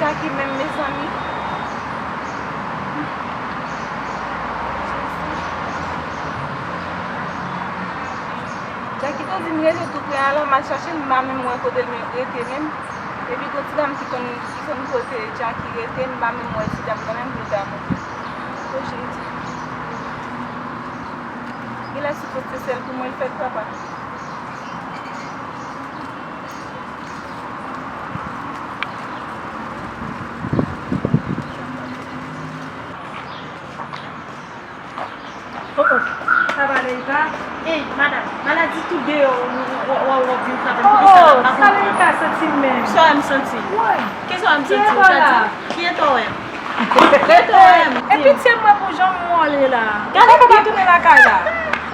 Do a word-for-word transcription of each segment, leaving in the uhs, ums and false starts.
Jackie menm, mezanmi. Jackie te di m rete tou prè a la, m al chache l, m pa menm wè kote l rete menm. Epi gon ti dam ki konn, ki konn kote Jackie rete, m pa menm wè ti dam nan menm, m rete a monte. O Jezi. Genlè si poste sèl pou mwen l fèt, papa. Oh, oh. Sa va, Leïka? Ey, madanm, maladi tou deyò, w, w, w, w ap vin frape m. Poukisa m ap rakonte? Oh, sa Leïka santi menm? Sa w wè m santi? Woy. Kisa w wè m santi? Ou ta di? Kiyès ou wè m? Kiyès ou wè m? E pitye mwen pou jan m mole la. Gade, gade. Ou pa tounen lakay la.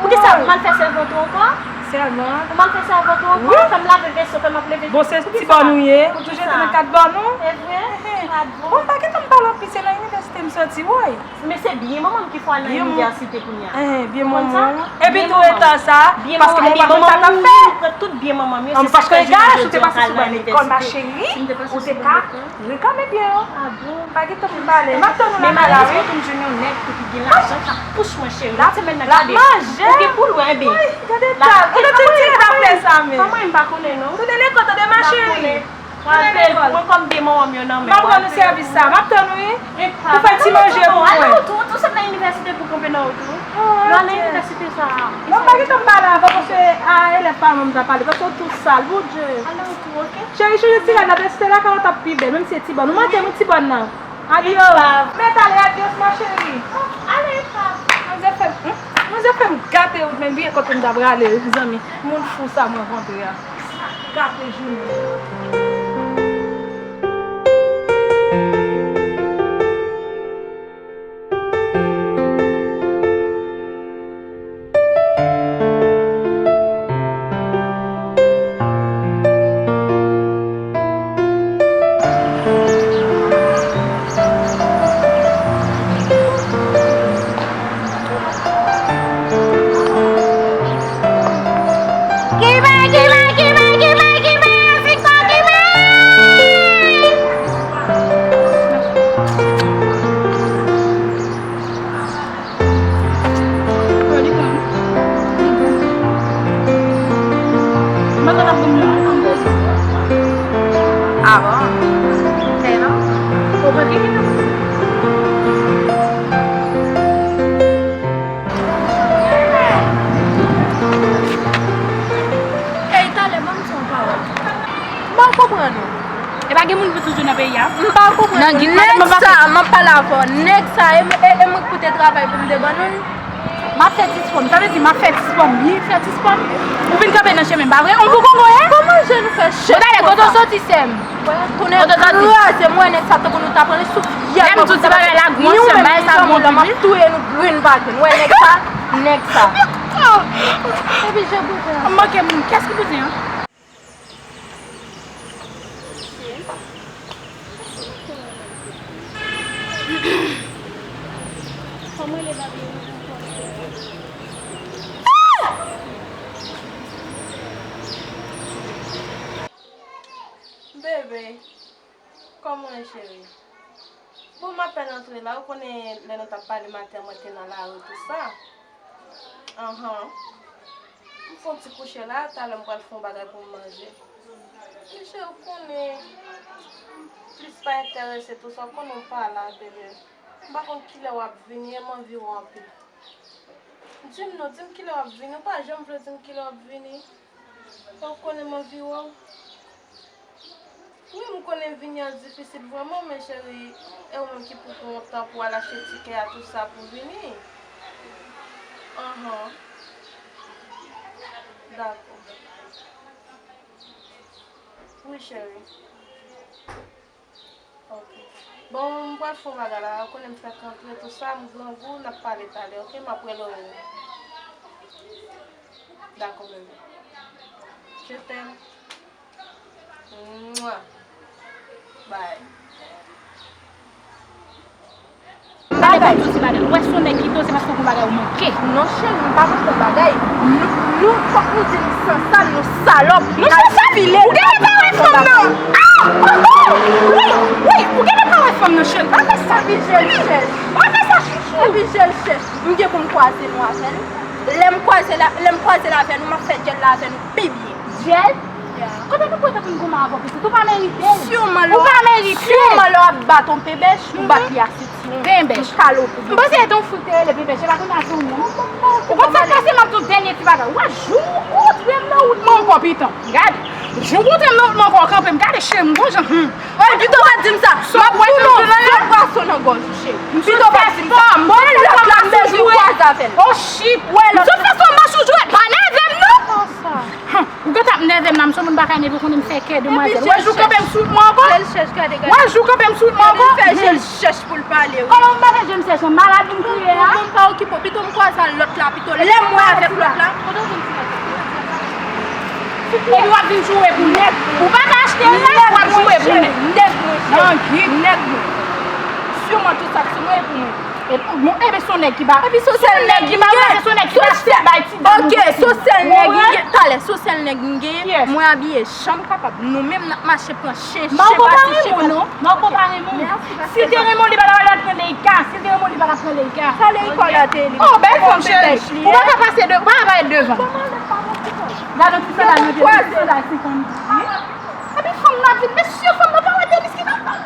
Poukisa ou mal fè sèvant ou ankò? Sèvant? Ou mal fè sèvant ou ankò? Wi. Fè m lave veso, fè m ap leve. Bon, se ti bòn ou ye? Ou toujou rete nan kat bòn ou? E vre? Bon, pa gentan m pale anpil, se nan inivèsite m soti, woy. Men se byen manman m ki fè w al nan inivèsite kounye a. Byen manman. Epi tou etan sa, paske manman pa konn sa k ap fèt. Tout byen manman m yo, se sa k fè jounen jodi a w ka al nan inivèsite. Si m te pase sou lekòl, ma chérie, ou te ka reklame byen yo. Ah bon? Pa gen tan pou m pale. M ap tann ou lakay la, wi. Men malèrezman tou m jwenn yon nèg tou ki gen lajan k ap pous mwen, cheri. Yon semèn nan, gade. Ou gen pou l wè, ebyen. Gade ta, gade ti ti zafè sa menm. Kòman m pa konnen non. Tounen lekòl, tande, ma chérie. Pral fè l pou mwen kòm de manman m yo nan men. M ap rann ou sèvis sa. M ap tann ou, wi. Pou fè ti manje pou mwen. Ale wout ou, ou sot nan inivèsite pou kanpe nan wout ou. Lè w al nan inivèsite sa a. Non, pa gentan m pale avè w, paske a elèv pa mwen m ta pale, paske w tou sal, Bondye. Ale wout ou, oke? Cheri, cheri, ti rad la, te si te lakay ou t ap pi bèl, menm si se ti bòn. Ou manke m wi ti bòn nan. Adios. Mèt ale, adios, ma chérie. Ale, pa. Manzè fè m, hmm? Manzè fè m gate wout, men byen kote m ta prale, zanmi. Moun fou sa m rankontre a. Gate jounen. Ah bon? Fè non? Ou pa gen non? Ey, talè, ban m di w yon pawòl. M pa konprann ou. E pa gen moun ki toujou nan peyi a? M pa konprann. Nèg sa, m ap pale avè w. Nèg sa, e, e, e mwen ki pou te travay pou m te ban nou l? M ap fè ti spò m. Sa vle di m ap fè ti spò m, li fè ti spò m. Ou vin kanpe nan chemen m, pa vre? On pou kongo ye? Kòman je nou fè chèf konsa? Bon, talè, kote w soti, sè m? Kote w soti? Kraze, m wè nèg sa tankou nou ta pran li sou fyèl. Lè m di w ti bagay la, gwo sè m, bagay sa gwo pipi. M ap touye nou grenn pa grenn. Ou wè nèg sa? Nèg sa. Epi je bouzen an. M manke moun. Kiyès ki bouzen an? Bebe, kòman w ye, cheri? Bon, m apèn antre la, ou konnen lè nou t ap pale maten an, mwen te nan lari, tou sa. Anhan. M fè yon ti kouche la, talè m pral fè yon bagay pou m manje. Mesye, ou konnen, m plis pa enterese, tou sa, ou konnen w pa la, bebe. M pa konn kilè w ap vini, e m anvi w anpil. Di m non, di m kilè w ap vini, ou pa janm vle di m kilè w ap vini. Ou konnen m anvi wè w. Wi, m konnen vini an difisil vrèman, men cheri, e ou menm ki pou pran tan pou al achte tikè a, tou sa, pou vini? Anhan. Dakò. Wi, cheri. Ok. Bon, m pral fè yon bagay la. Ou konnen m fèk antre, tou sa, m grangou, n ap pale talè, ok? M ap rele w. Dakò, bebe. Je t'aime. Mwa. Bye. Bagay. Ou wè se yon nèg ki to, se paske w gon bagay ou manke. Non, cheri, m pa manke yon bagay. Nou, nou, fòk nou di nou san sal, nou salòp. Nou san sal? Ou genlè pa wè fanm nan. Ah! Oh, oh! Wi, wi, ou Avè nou. Lè m kwaze la, lè m kwaze l avè nou, m ap fè djèl la avè nou pi byen. Djèl? Kote nou pran tan pou n goumen avè w, pitit? Ou pa merite l. Ou pa merite l. Siman lè w ap bat yon penbèch, ou bat li a sentiwon. Penbèch. M panse se yon fout te rele penbèch, se pa konn a se yon moun. Ou konn sa k pase m ap di w dènye ti bagay. Wè, jou ou rantre m nan wout mwen ankò, pitit. Gade. Jou ou rantre m nan wout mwen ankò, kanpe m. Gade, cheri, m gon jan. Pito w pa t di m sa. M ap fout yon lòt bwason nan gòj ou, cheri. Pito w pa t di m sa. Bon, lòt la, m bezwen kwaze avè l. Oh shit. Wè lòt la. M sot fè sa w mache w jwe, pa nève m non. Hum, ou gentan ap nève m la, m se yon moun pa ka nève, ou konnen m fè kè demwazèl. Wè jou kanpe m sou wout mwen ankò. Wè jou kanpe m sou wout mwen ankò. Fè je l chèch pou l pale, wi. Kòman m pa fè je m chèch, malad vin kriye a? Ou pa okipe w, pito m kwaze a lòt la, pito lè m wè avèk lòt la. Epi w ap vin joure pou nèg. Ou pa ka achte l la, w ap joure pou nèg. Nèg mwen, cheri. Nèg mwen. Siman tout sa k sou mwen e pou mwen. E, bon, e ben, se yon nèg ki ba. Epi se yon sèl nèg ki ba, se yon nèg ki achte bay ti dam. Ok, se yon sèl nèg m gen. Talè, se yon sèl nèg m gen. Mwen abiye jan m kapab. Nou menm n ap mache pran chen, chen pati, chen pati. Marco pa renmen w non. Marco pa renmen w. Si l te renmen w, li pa t ap al pran Leïka. Si l te renmen w, li pa t ap pran Leïka. Sa Leïka la te li. Oh, bèl fanm cheri. Ou pa ka pase de, ou pa ka parèt devan. Gade yon ti sandal mwen te, yon ti sandal senkant douz. Epi fanm nan vin, mesye, fanm nan pa wè tenis ki nan pye m.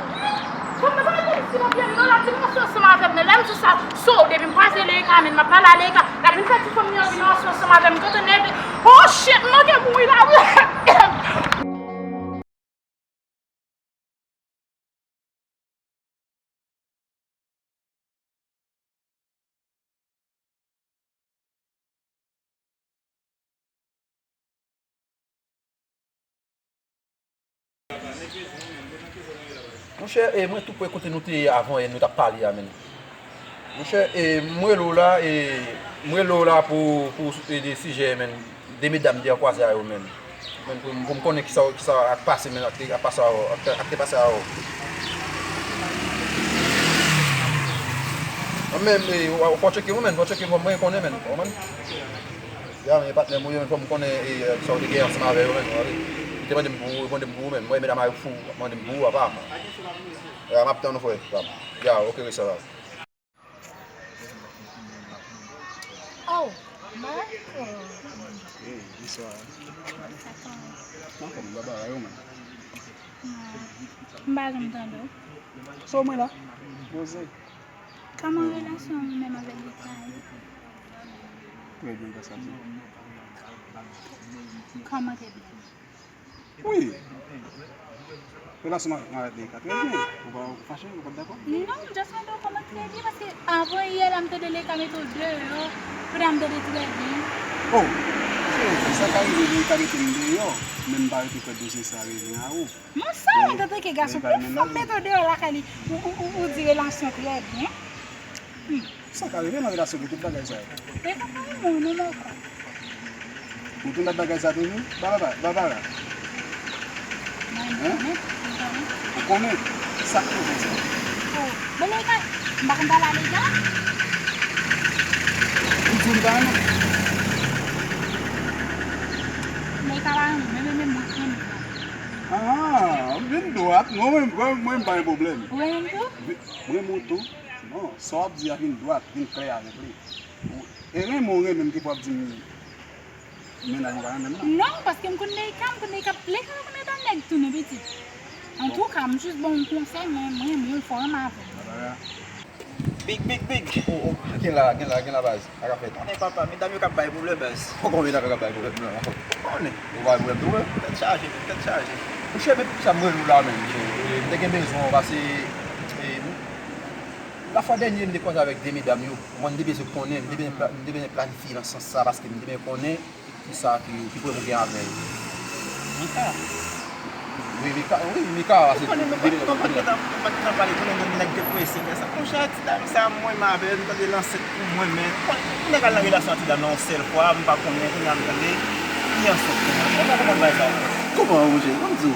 Fanm nan pa wè tenis ki nan pye m non, l ap di m ranse ansanm avè m nan. Lè m di sa, so, depi m kwaze Leïka, men m ap pale a Leïka. L ap vin fè ti fanm nan vin ranse ansanm avè m, gentan nève. Oh shit, m manke mouri la. Monchè, e, mwen tou pre kote nou te ye avan, e, nou t ap pale a, menn. Monchè, e, m rele w la, e, m rele w la pou, pou, e, de sijè, menn, de medam te kwaze a yo, menn. Menn, pou, pou m konnen kisa, kisa ap pase, menn, ak te, ap pase a, ak, ak te pase a yo. Mwen menm, e, w, w fò tcheke mwen, menn, fò tcheke mwen, mwen konnen, menn, w konprann? Ya, men patnè m ou ye, menn, fò m konnen, e, sa w te gen ansanm avè yo, menn, w konprann? Yo te mande m pou ou, yo mande m pou ou, menn. Mwen, medam a yo fou, mande m pou ou, apa. Ya, m ap tann ou, frè, pa m. Ya, ok, respè, pa m. Oh, Marco. Hey, bonswa. Sa kòman? Mwen kòman, baba, yo menm? M pa janm tande w. So, mwen la. Poze. Kòman relasyon ou menm avèk Leïka ye? Trè byen, gras a Dye. Kòman trè byen? Wi. Relasyon mwen avèk Leïka trè byen. Ou pa, ou fache, ou pa t dakò? Non, m just mande w kòman trè byen, paske avan yè la m tande Leïka mete w deyò, kounye a m tande trè byen. Oh, se, sa ka rive Leïka mete m deyò, men m pa rete kwè dosye sa revyen a ou. Mon sa, ou tande ke gason, pou fanm mete w deyò lakay li, ou, ou, ou, ou di relasyon trè byen. Hmm. Sa ka rive nan relasyon gen tout bagay sa yo. Leïka pa renmen w non, Marco. Ou tou nan bagay sa toujou? Baba, Barbara. Mwen, mwen konnen, mwen konnen. Ou konnen? Sa k rive sa? Oh, bon, Leïka, m pa konn pale a Leïka. Ou di w li pa renmen? Leïka pa renmen mwen, men, men mwen renmen l. Ah, vin dwat. Mwen, mwen, mwen, mwen pa gen pwoblèm. Ou renmen m tou? Mwen renmen w tou. Non, sa w ap di a vin dwat, vin klè avèk li. Ou, e renmen w renmen m ki pou ap di m mennaj mwen pa renmen m nan. Non, paske m konn Leïka, m konn Leïka, Leïka pa konn rete ak nèg tou non, pitit. Antouka, m jis ba w yon konsèy, mwen, mwen renmen w, fò w renmen avè m. Big, big, big. Oh, oh, gen la, gen la, gen la baz. Sa ka fèt. Konnen papa, medam yo k ap bay pwoblèm, baz. Poko medam yo k ap bay pwoblèm, non. Ou konnen. Ou bay pwoblèm tou, wi. Tèt chaje, tèt chaje. Monchè, men poukisa m rele w la menm? E, m te gen bezwen w, paske, e, lafwa dènye m te kwaze avèk de medam yo. Mwen, m te bezwen konnen, m te bezwen pla-, m te bezwen planifye nan sans sa, paske m te bezwen konnen kisa ki, ki pwoblèm ou gen avè l. Mika. Wi, Mika, wi, Mika, se... Ou konnen nou pa t, nou pa t gentan, nou pa t gentan pale, konnen nèg te prese, men sa, monchè, ti dam sa, mwen, m avè l, m tande l ansent pou mwen, men, pou nèg al nan relasyon ak ti dam nan yon sèl fwa, m pa konnen, kounye a m tande, li ansent pou mwen. Mwen pa konprann bagay sa ankò. Kòman, monchè? Ban m di w.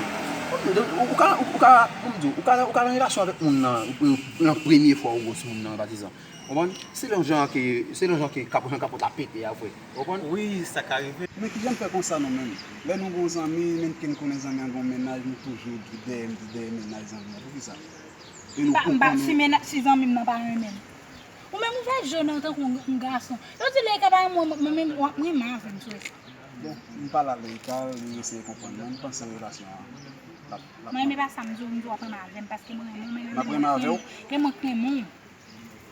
Ban m di w, ou, ou ka, ou, ou ka, ban m di w, ou ka, ou ka nan relasyon avèk moun nan, ou, ou, nan premye fwa ou wè sou moun nan, patizan. Konprann? Se yon jan ke, se yon jan ke kap-, jan kapòt la pete a, frè. Konprann? Wi, sa ka rive. Men kijan n fè konsa nou menm? Lè nou gon zanmi, men ke n konnen zanmi an gon mennaj, nou toujou di dèyè, di dèyè mennaj zanmi an. Poukisa? E nou pa, m pa, si mennaj, si zanmi m nan pa renmen m. Ou menm ou fè je w nan tankou yon gason. Yo di Leika pa renmen mwen, mwen menm w ap renmen avè m sou sa. Bon, m pale ak Leika, li eseye konprann mwen, m panse relasyon an l ap l ap Mwen renmen pa sa m di w, m di w ap renmen avè m paske mwen renmen w, mwen M ap renmen avè w. Ke mwen k renmen w.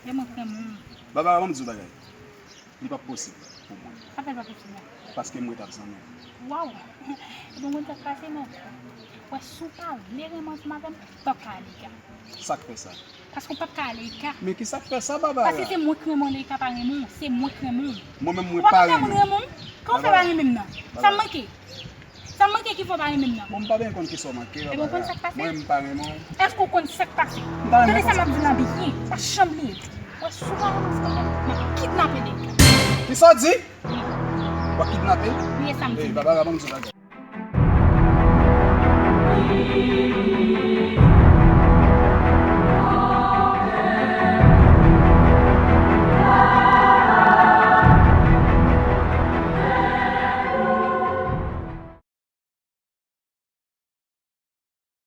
Ke mwen k renmen w. Baba, ban m di w bagay. Li p ap posib pou mwen. Sa fè l pa posib la? Paske m ret ap zanmi w. Waw! Ebyen, mwen t ap pase non. Wè, si w pa vle renmen ansanm avè m, pa ka ale ka. Sa k fè sa? Paske w p ap ka ale ka. Men ki sa k fè sa, Baba? Paske se mwen k renmen w, Leika pa renmen w. Se mwen k renmen w. Mwen menm, Ou mwen pa pa ka konn renmen. Renmen w? Kòman w fè pa renmen m nan? Sa m manke? Sa m manke ki fè w pa renmen m nan? Bon, m pa byen konn kisa w manke, Ebyen, w konn sa k pase? Mwen, m pa renmen w. Èske w konn sa k pase? M pa renmen Tande sa konsa. M ap di w la byen. Pa janm bliye. Wè, si w pa renmen ansanm avè m, m ap kidnape Leika. Kisa w di? W ap kidnape? Bliye sa m di. Ey, Baba, ban m di w bagay.